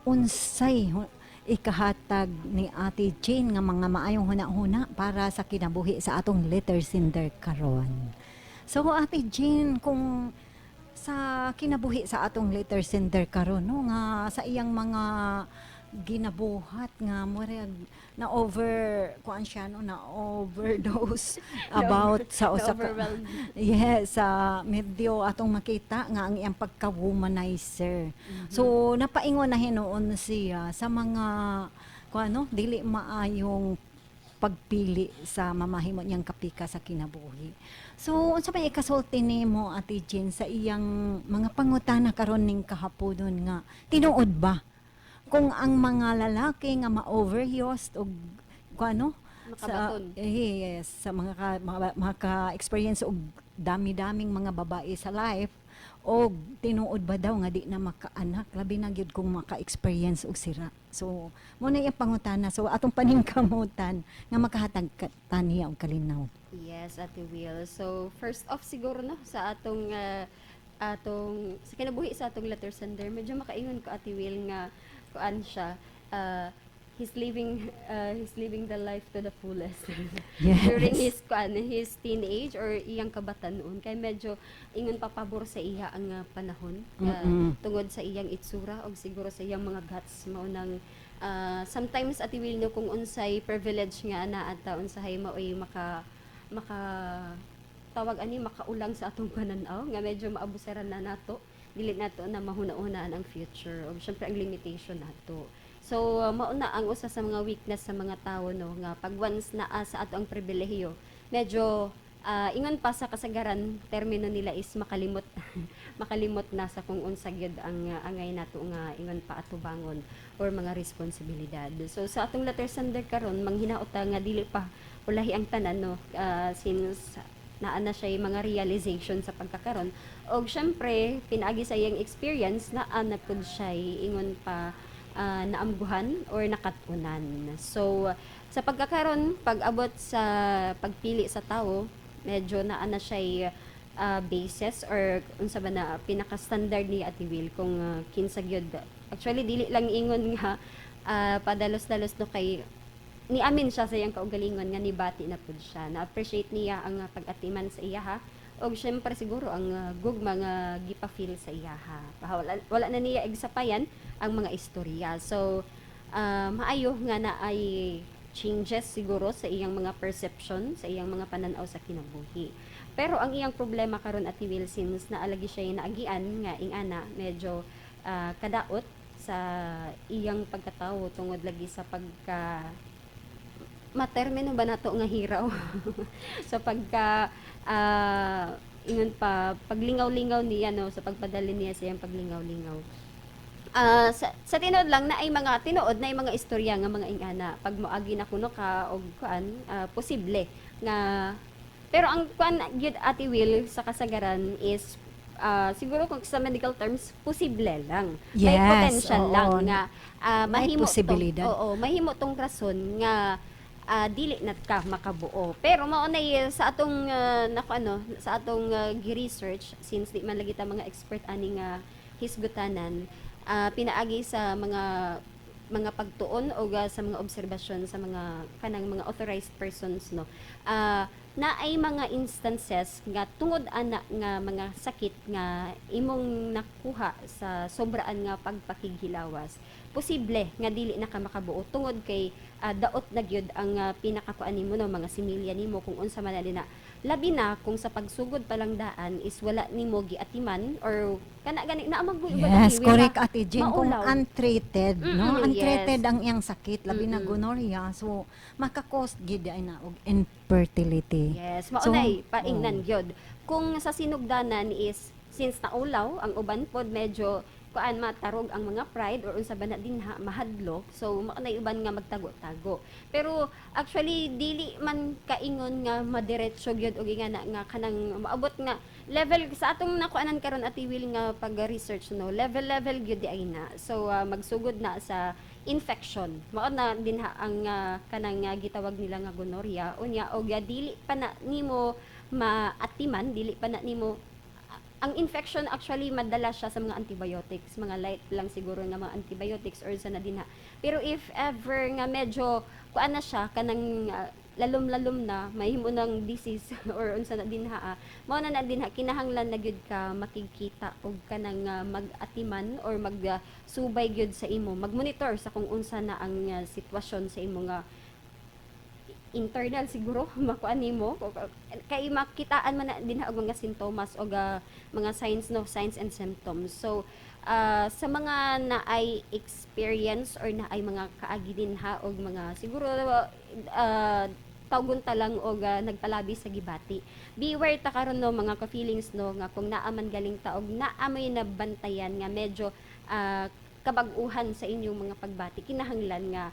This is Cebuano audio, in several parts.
Unsay ikahatag ni Ate Jane nga mga maayong huna-huna para sa kinabuhi sa atong letter sender karon. So Ate Jane, kung sa kinabuhi sa atong letter sender karon, no, nga sa iyang mga ginabuhat nga murag na over kuan siya, no, na overdose about sa usa ka Na-overwhelmed. Yes, sa medyo atong makita nga ang iyang pagka-womanizer. So napaingon na hinuon siya sa mga kuan, no, dili maayong pagpili sa mamahimo niyang kapika sa kinabuhi. So unsa may ikasulti nimo, Ate Jane, sa iyang mga pangutana karon ning kahaponon nga tinuod ba kung ang mga lalaki nga ma-overused og kuan, no, sa Makabaton. Yes, sa mga ka, maka-experience og dami-daming mga babae sa life og tinuod ba daw nga di na makaanak, labi na gyud kung maka-experience og sira? So mo na iyang pangutana, so atong paningkamutan nga makahatag ta niya og kalinaw. Yes, Ate Will. So, first off siguro, no, sa atong atong sa kinabuhi sa atong letter sender, medyo makaingon ko, Ate Will, nga kuan siya, he's living the life to the fullest during his kuan, his teenage or iyang kabatanon, kay medyo ingon papabor sa iya ang panahon tungod sa iyang itsura og siguro sa iyang mga guts. Mao nang sometimes, Ate Will, no, kung unsay privilege nga naa ta, unsahay maoy maka maka tawag ani, makaulang sa atong pananaw nga medyo maabusaran na nato, dili nato na mahuna-hunaan ang future ug syempre ang limitation nato. So mao na ang usa sa mga weakness sa mga tao, no, nga pag once naa sa ato ang pribilehiyo, medyo ingon pa sa kasagaran, termino nila is makalimot, makalimot na sa kung unsa gyud ang angay nato nga ingon pa atubangon or mga responsibilidad. So sa atong letter sender karon, manghinaot ta nga dili pa ulahi ang tanan, no, since naa na siya mga realization sa pagkakaron og syempre pinaagi sa iyang experience, naa na pud siya ingon pa naamguhan or nakatunan. So sa pagkakaron, pag abot sa pagpili sa tawo, medyo naa na siya basis or unsa ba na pinaka-standard ni Ate Will kung kinsa gyud. Actually, dili lang ingon nga padalos-dalos, no, kay niamin siya sa iyang kaugalingon nga nibati na pud siya. Na-appreciate niya ang pag-atiman sa iya ha. Og syempre siguro ang gugma nga gipa-feel sa iya ha. Wala na niya igsapayan ang mga istorya. So maayo nga na ay changes siguro sa iyang mga perception, sa iyang mga pananaw sa kinabuhi. Pero ang iyang problema karon, Ate Will, since naalagi siya yung naagian nga ingana medyo kadaot sa iyang pagkatawo tungod lagi sa pagka matermino ba nato nga hiraw sa pagka ingon pa paglingaw-lingaw niya, no, sa pagpadali niya sa iyang paglingaw-lingaw. Sa tinuod lang na ay mga tinuod na ay mga istorya nga mga ingana pag moagi na kuno ka og kuan, posible nga. Pero ang kuan gyud, Ate Will, sa kasagaran is siguro kung sa medical terms, posible lang, may potential lang nga May mahimo tong posibilidad. Oo, mahimo tong rason nga dili na ka makabuo. Pero mao na sa atong nako ano, sa atong gi-research, since di man lagi ta mga expert ani nga hisgutanan, pinaagi sa mga pagtuon o sa mga obserbasyon sa mga kanang mga authorized persons, no, na ay mga instances nga tungod ana nga mga sakit nga imong nakuha sa sobraan nga pagpakighilawas, posible nga dili na ka makabuo tungod kay daot na gyud ang pinakakuan nimo, no, mga similya nimo, kung unsa man na, labi na kung sa pagsugod pa lang daan is wala nimo giatiman or kana gani na magbuo. Yes, correct, Ate Jane. Kung Maulaw. Untreated, no? Untreated ang iyang sakit, labi na gonorrhea. So, maka-cause gid ay na og infertility. Yes, mao So, nay paingnan gyud. Kung sa sinugdanan is since naulaw ang uban pod, medyo kuan, matarog ang mga pride or unsa ba na dinha, mahadlok. So mao nay uban nga magtago-tago. Pero actually dili man kaingon nga madiretso gyud og ingana nga kanang maabot nga level sa atong nakuanan karon, Ate Will, nga pag-research, no, level level gyud di ay na. So magsugod na sa infection. Mao na dinha ang kanang gitawag nila nga gonorrhea. Unya og dili pa na nimo maatiman, dili pa na nimo Ang infection actually madala siya sa mga antibiotics, mga light lang siguro nga mga antibiotics or sa na dinha. Pero if ever nga medyo kuan na siya, kanang lalom-lalom na, mahimo ng disease or unsa na dinha, mao na na dinha kinahanglan na gyud ka makigkita og kanang mag-atiman or mag-subay gyud sa imo, mag-monitor sa kung unsa na ang sitwasyon sa imo nga internal siguro, makuan nimo kay makitaan man na dinha og mga sintomas o mga signs, no, signs and symptoms. So sa mga naay experience or naay mga kaagi dinha og mga siguro tawgon ta lang og nagpalabi sa gibati, beware ta karon, no, mga ka-feelings, no, nga kung naa man galing ta og naa may nabantayan nga medyo kabag-uhan sa inyong mga pagbati, kinahanglan nga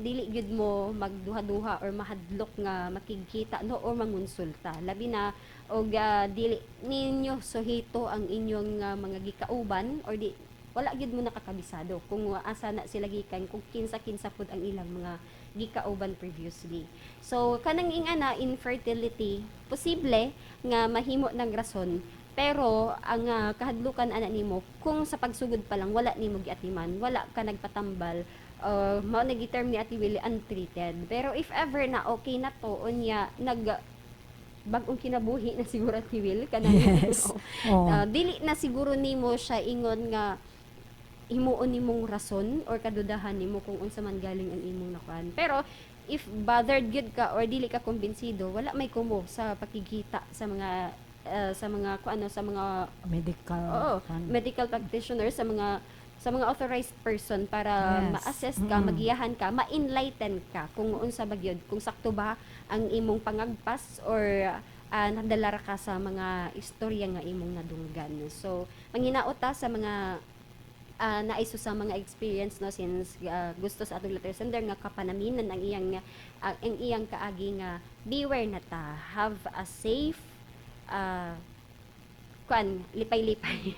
dili gyud mo magduha-duha or mahadlok nga makigkita, no, or mangonsulta, labi na og dili ninyo suhito ang inyong mga gikauban or di wala gyud mo nakakabisado kung asa na sila gikan, kung kinsa-kinsa pud ang ilang mga gikauban previously. So kanang ingana, infertility, posible nga mahimo ng rason, pero ang kahadlukan ana nimo kung sa pagsugod pa lang wala nimo giatiman, wala ka nagpatambal, mao na gi-term ni Ate Willie, untreated. Pero if ever na okay na to, unya nag bag-ong kinabuhi na siguro, Ate Will, kanang dili na siguro nimo siya ingon nga himuon nimong rason or kadudahan nimo kung unsa man galing ang imong nakuan. Pero if bothered gyud ka or dili ka kumbinsido, wala may kumo sa pakigkita sa mga kung ano, sa mga medical oo, kan. Medical practitioner, sa mga authorized person para ma-assess ka, magiyahan ka, ma-enlighten ka kung unsa ba gyud, kung sakto ba ang imong pangagpas or nadala ra ka sa mga istorya nga imong nadunggan. So, manghinaot ta sa mga naaiso sa mga experience, no, since gusto sa atong letter sender nga kapanaminan ang iyang kaagi nga beware na ta, have a safe kuan, lipay-lipay.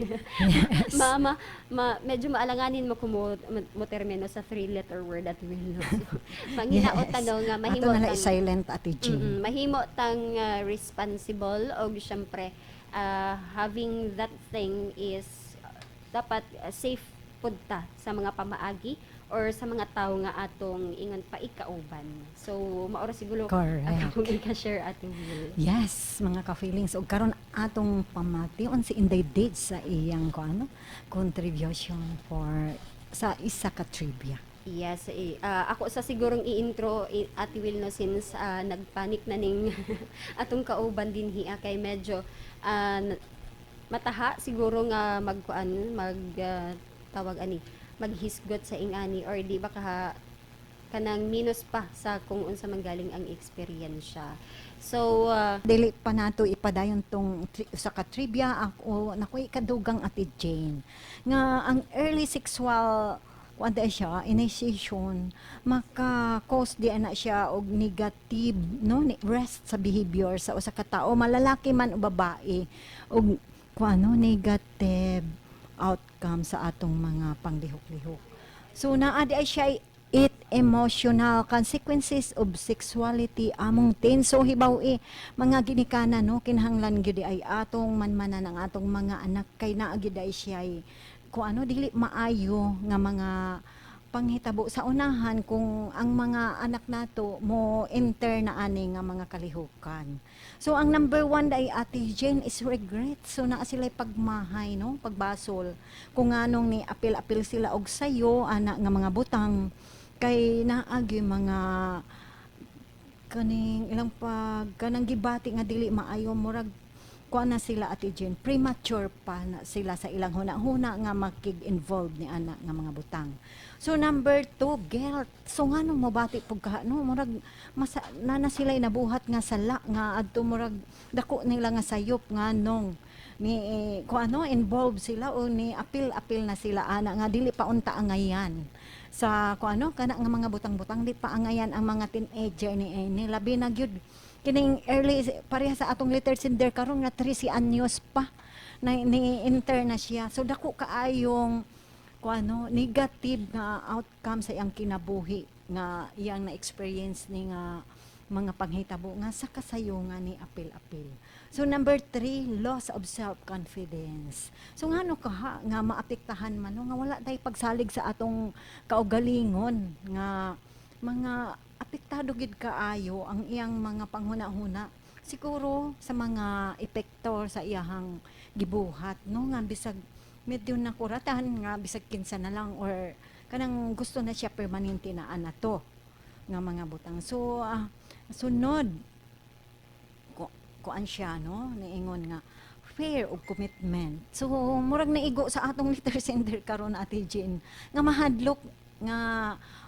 Ma, ma, ma medyo maalanganin mo kung mo termino sa three letter word at will, no? So, manghinaot ta, no, nga mahimo Ato na lang silent, Ate Jean. Mahimo tang responsible og syempre having that thing is dapat safe pud ta sa mga pamaagi or sa mga tawo nga atong ingon pa ikauban. So mao ra siguro akong ika-share, Ate Will. Yes, mga ka-feelings. Ug karon atong pamation si Inday Date sa iyang ko ano, contribution for sa isa ka trivia. Yes, eh, ako sa sigurong i-intro, Ate Will, no, since nagpanik na ning atong kauban din hiya kay medyo mataha siguro nga magkuan, mag tawag ani, maghisgot sa ingani or di ba ka kanang minus pa sa kung unsa man galing ang eksperyensya. So Dili pa nato ipadayon tong usa ka trivia, ako nakoy kadugang, Ate Jane, nga ang early sexual kuan siya, initiation, maka-cause di ana siya og negative, no, ni rest sa behavior sa usa ka tawo, malalaki man o babae, og kuan, no, negative outcome sa atong mga panglihok-lihok. So naa di ay siya it emotional consequences of sexuality among teen. So hibaw eh, mga ginikanan, no, kinahanglan gyud ay atong manmanan ang atong mga anak kay naa gyud ay siya kung ano, dili maayo nga mga panghitabo sa unahan kung ang mga anak nato mo enter na ani nga mga kalihukan. So ang number one ay, Ate Jane, is regret. So naa sila pagmahay, no, pagbasol. Kung nganong ni apil-apil sila og sayo ana nga mga butang kay naagi mga kaning ilang pag kanang gibati nga dili maayo, murag kuan na sila, Ate Jane, premature pa na sila sa ilang huna-huna nga makig-involve ni ana nga mga butang. So number two, guilt. So nganong mobati pug ka, no, murag masa, na, na sila nabuhat nga sala nga adto, murag dako nila nga sayop nganong ni kung ano, involved sila o ni apil-apil na sila ana nga dili pa unta angayan sa kung ano, kana nga mga butang-butang, di pa angayan ang mga teenager ni ini, labi na gyud kining early, pareha sa atong letter sender karon nga 13 anyos pa na ni enter na siya. So dako kaayong kung ano, negative nga outcome sa iyang kinabuhi nga iyang na experience ni nga mga panghitabo nga sa kasayungan ni apil-apil. So number 3, loss of self-confidence. So ngano kaha nga maapektahan man, no, nga wala tay pagsalig sa atong kaugalingon nga mga apektado gid kaayo ang iyang mga panghuna-huna siguro sa mga epektor sa iyahang gibuhat, no, nga bisag medyo nakuratan nga bisag kinsa na lang or kanang gusto na siya permanente na ana to nga mga butang. So sunod kuan siya, no, niingon nga fear of commitment. So murag naigo sa atong letter sender karon, Ate Jean, nga mahadlok nga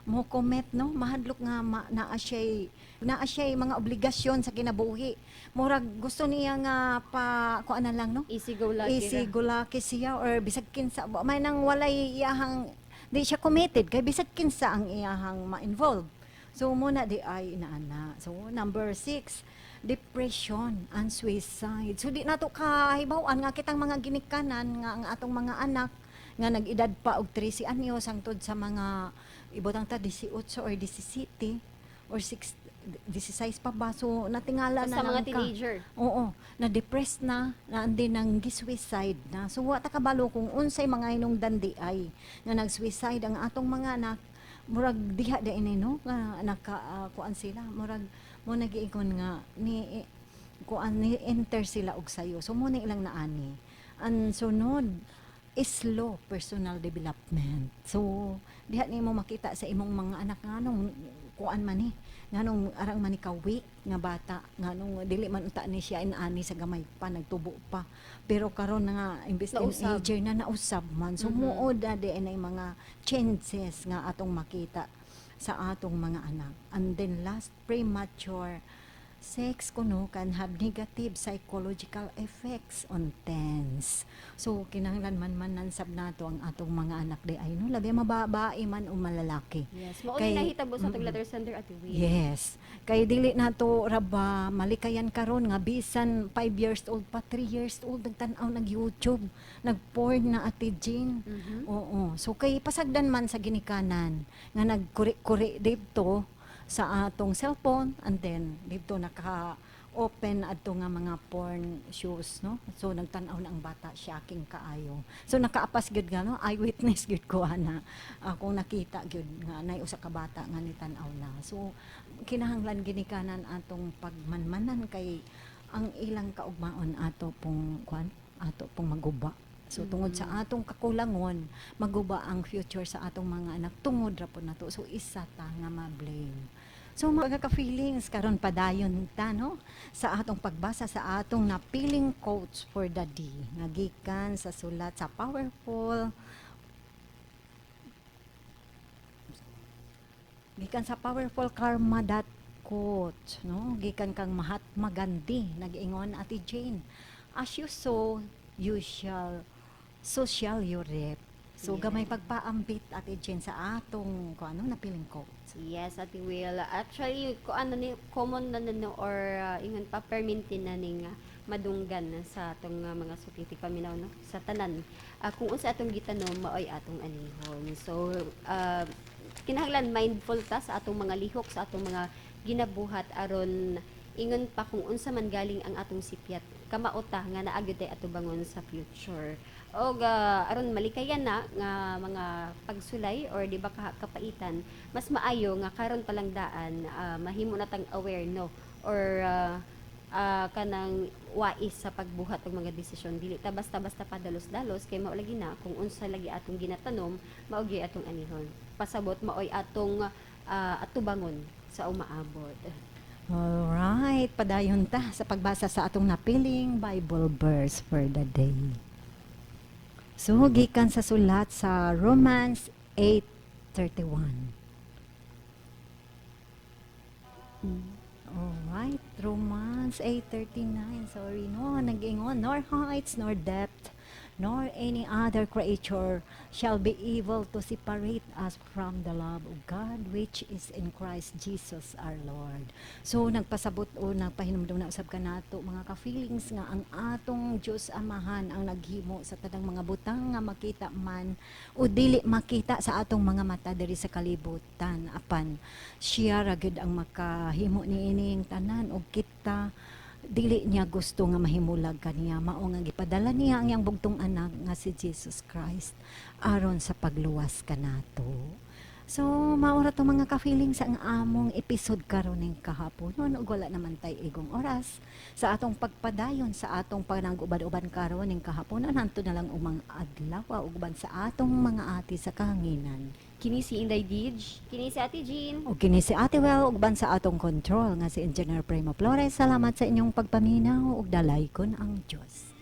mo commit, no, mahadlok nga naa siya'y mga obligasyon sa kinabuhi. Murag gusto niya nga pa kuan na lang, no. Easy go lucky. Easy go lucky siya or bisag kinsa may nang walay iyahang di siya committed kay bisag kinsa ang iyahang ma-involve. So muna di ay inaana. So number 6, depression and suicide. So di nato kahibaw-an nga kitang mga ginikanan nga ang atong mga anak nga nag-edad pa og 13 anyos hangtod sa mga ibutang ta 18 or 17 or 6, 16 pa ba, so natingala Basta na mga lang ka. Teenager. Oo, na-depressed na, na andi nang gi-suicide na. So wa ta kabalo kung unsay mga hinungdan di ay nga nag-suicide ang atong mga anak. Murag diha di ini, no, nga naka kuan sila, murag mo nagiingon nga ni kuan ni enter sila og sayo. So mo na ilang naani. Ang sunod is slow personal development. So diha nimo makita sa imong mga anak nganong kuan man ni, nganong arang man ni ka weak nga bata, nganong dili man unta ni siya inani sa gamay pa nagtubo pa. Pero karon na nga imbes Nausab. teenager na, nausab man. So muod na di ay mga changes nga atong makita sa atong mga anak. And then last, premature sex kuno can have negative psychological effects on teens. So kinahanglan man man sab nato ang atong mga anak di ay, no, labi mababae man o malalaki. Yes, mao ni nahitabo sa atong letter sender, Ate Will. Yes. Kay dili nato ra ba malikayan karon nga bisan 5 years old pa, 3 years old, nagtan-aw nag YouTube, nag-porn na, Ate Jean. Oo. So kay pasagdan man sa ginikanan nga nagkuri-kuri dito sa atong cellphone and then dito naka open adto nga mga porn shows, no. So nagtan-aw na ang bata, shocking kaayo. So nakaapas gyud nga, no, eyewitness gyud ko ana ako, nakita gyud nga nay usa ka bata nga nitan-aw na. So kinahanglan ginikanan atong pagmanmanan kay ang ilang kaugmaon ato pong kuan, ato pong maguba. So tungod sa atong kakulangon, maguba ang future sa atong mga anak tungod ra po nato. So isa ta nga ma-blame. So mga ka-feelings, karon padayon ta, no, sa atong pagbasa sa atong napiling quotes for the day nga gikan sa sulat sa powerful gikan sa powerfulkarma.coach, no, gikan kang Mahatma Gandhi. Nag-ingon, Ate Jane, "As you sow, you shall so shall you reap." So gamay pagpaambit, Ate Jane, sa atong kung ano napiling quote. Yes, Ate Will. Actually, ko ano ni common na no or ingon pa perminti na ning madunggan na sa atong mga suki paminaw, no, sa tanan. Kung unsa atong gitanom, maoy atong anihon. So kinahanglan mindful ta sa atong mga lihok, sa atong mga ginabuhat aron ingon pa kung unsa man galing ang atong sipyat, kamao ta nga naa gyud tay atubangon sa future. Og aron malikayan na nga mga pagsulay or di ba kapaitan, mas maayo nga karon pa lang daan mahimo na tang aware, no, or kanang wais sa pagbuhat og mga desisyon. Dili ta basta-basta padalos-dalos kay mao lagi na kung unsa lagi atong ginatanom, mao gyud atong anihon. Pasabot, maoy atong atubangon sa umaabot. Alright, padayon ta sa pagbasa sa atong napiling Bible verse for the day. So, gikan sa sulat sa Romans 8:31. Alright, Romans 8:39. Sorry, no, nag-ingon, "Nor heights, nor depth, Nor any other creature shall be able to separate us from the love of God which is in Christ Jesus our Lord. So nagpasabot o nagpahinumdum na usab kanato, mga ka-feelings, nga ang atong Dios Amahan ang naghimo sa tanang mga butang nga makita man o dili makita sa atong mga mata diri sa kalibutan, apan siya ra gyud ang makahimo niining tanan ug kita dili niya gusto nga mahimulag kaniya. Mao nga gipadala niya ang iyang bugtong anak nga si Jesus Christ aron sa pagluwas kanato. So mao ra to, mga ka-feelings, ang among episode karon ning kahaponon ug wala naman tay igong oras sa atong pagpadayon sa atong panag-uban-uban karon ning kahaponon. Hantod na lang umang adlaw ug uban sa atong mga ati sa kahanginan. Kini si Inday Dij. Kini si Ate Jean. Ug kini si Ate Well ug sa atong control nga si Engineer Primo Flores. Salamat sa inyong pagpaminaw ug dalaykon ang Dios.